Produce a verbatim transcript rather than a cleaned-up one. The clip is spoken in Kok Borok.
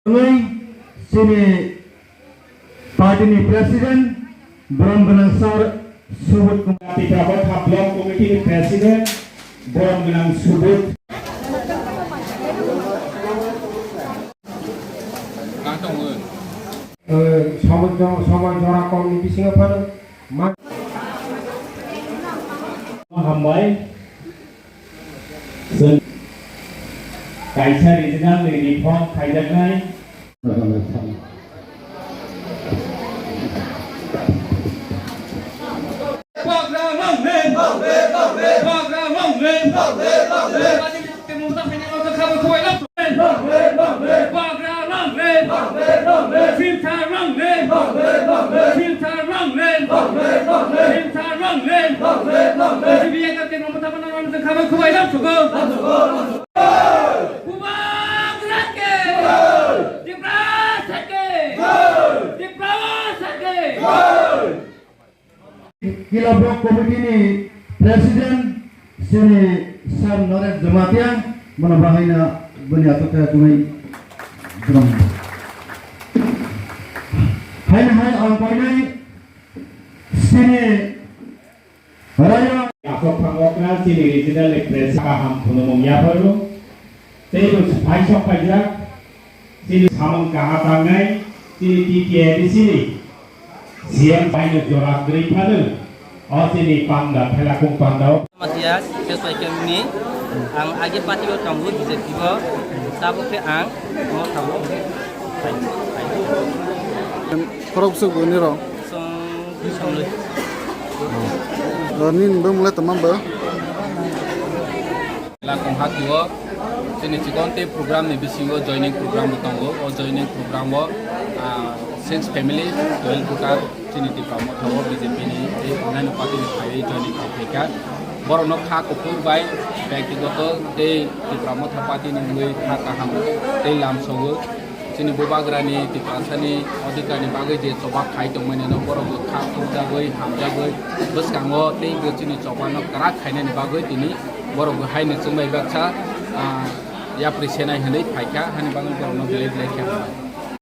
Tei chini party ni president, borom gwnang sir Subodh Kumar. Tiprasa Block Committee ni president, borom gwnang Subodh. Eh, samaj jora, samaj jora kom ni bisingo phano ma- Hambai. Chwng kaisa regional ni reform khaijaknai. Bubagra ke! Tiprasa ke! Tiprasa ke! Kila Block Committee ni President chini Sir Naresh Jamatia, mano bahaina bani atuk kaya kumai drum. Haina hai ang painai chini Raya. Asok phangokna chini regional ni president kaham khulumung yapharu. Tei bo phai sok phaijak, chini samung kaha tangnai, chini T T A D C ni C M bai no jora kwrwi phano, o chini panda, Phelakung panda o. Matias, Chespai Kemni, ang agi party o tongo B J P o, tabuk khe ang mo tongo. Khorok bwswk bo nirok? Song, song. Nini bwmwlai tongma bo? Lakong hati o chini chikon tei program ni bisingo joining program bo tongo. O joining program o, ah, six family, twelve voter chini Tipra Motha o B J P ni tei onnaino party ni phaiwi joining khai phaikha. Borokno kha kuphur bai byaktigoto tei Tipra Motha party ni wngwi kha kaham tei lamsogo. Chini Bubagrani Tiprasani odhikarni bagwi je choba khai tongmani no borok kha khukjagwi, hamjagwi bwskango tei bo chini chobano kwrak khainani bagwi tini borok bo haino chwngbai baksa, ah, yapri senai hwnwi phaikha, hani bagwi borokno belai belai khe hambai.